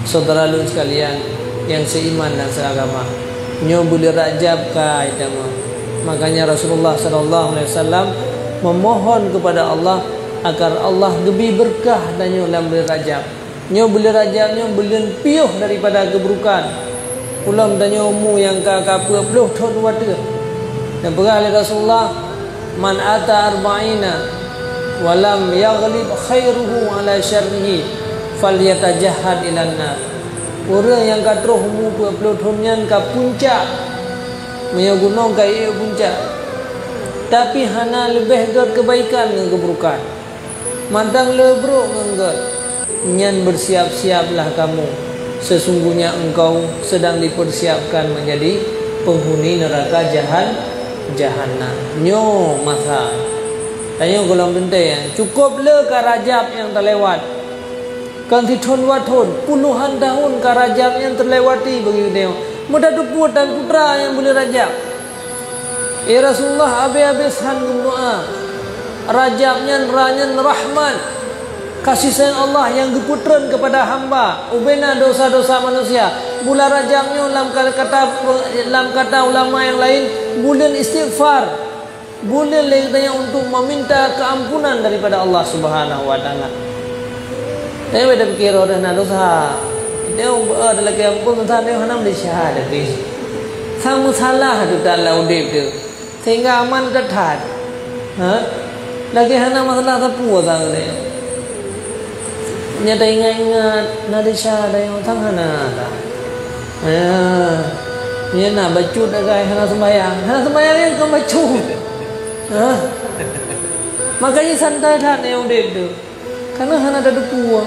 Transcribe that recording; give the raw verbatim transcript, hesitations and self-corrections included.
Syedara lôn sekalian nyang seiman dan seagama, nyoe buleuen Rajab ka itamong. Makanya Rasulullah sallallahu alaihi wasallam memohon kepada Allah agar Allah geubri beureukat tanyoe lam buleuen Rajab. Nyoe buleuen Rajab nyoe buleuen piôh daripada keuburukan. Ulôn tanyoe umu nyang ka, ka peuet ploh thon wateueh. Dan peugah lé Rasulullah, "Man ata arba'ina wa lam yaghlib khairuhu ala syarrihi, falyatajahhad ilan nar." Ureuëng nyang ka troh umu peuet ploh thon nyan ka puncak, meunyoe gunong ka ié puncak, tapi hana leubeh gét keubaikan ngon keuburukan. Mantong le brok ngon gét. Nyan beusiap-siaplah kamu, sesungguhnya engkau sedang dipersiapkan menjadi penghuni neraka jahan-, jahannam. Nyoe masa. Tanyoe gohlom teuntée, ya. Cukup le ka Rajab nyang teulewat. Kan sithon dua thon, puluhan tahun ka Rajab nyang terlewati bagi tanyoe. Meutateupeue tan putra nyang buleuen Rajab. Ya Rasulullah, habéh-habéh han geumeudoá. Rajab nyan, ra nyan rahmat. Kasih sayang Allah nyang geupeutreun kepada hamba, ubena dosa-dosa manusia. Bulan Rajab nyoe lam kata, lam kata ulama yang lain, bulan istighfar. Bulan lé tanyoe untuk meminta keampunan daripada Allah Subhanahu wa Taala. Tapi pada pikir orang na dosa. Dia ada lagi ampun, entah dia hana Malaysia ada. Sama salah tu dalam udip tu. Sehingga aman that-that. Ha? Lagi hana masalah sapeue sang ni. Nyata ingat-ingat, na desya ada nyang utang hana ada. Ya. Nya na bacut agai hana sembahyang. Hana sembahyang yang kan bacut. Ha? Makanya santai that yang udip tu. Karena hana ada depu.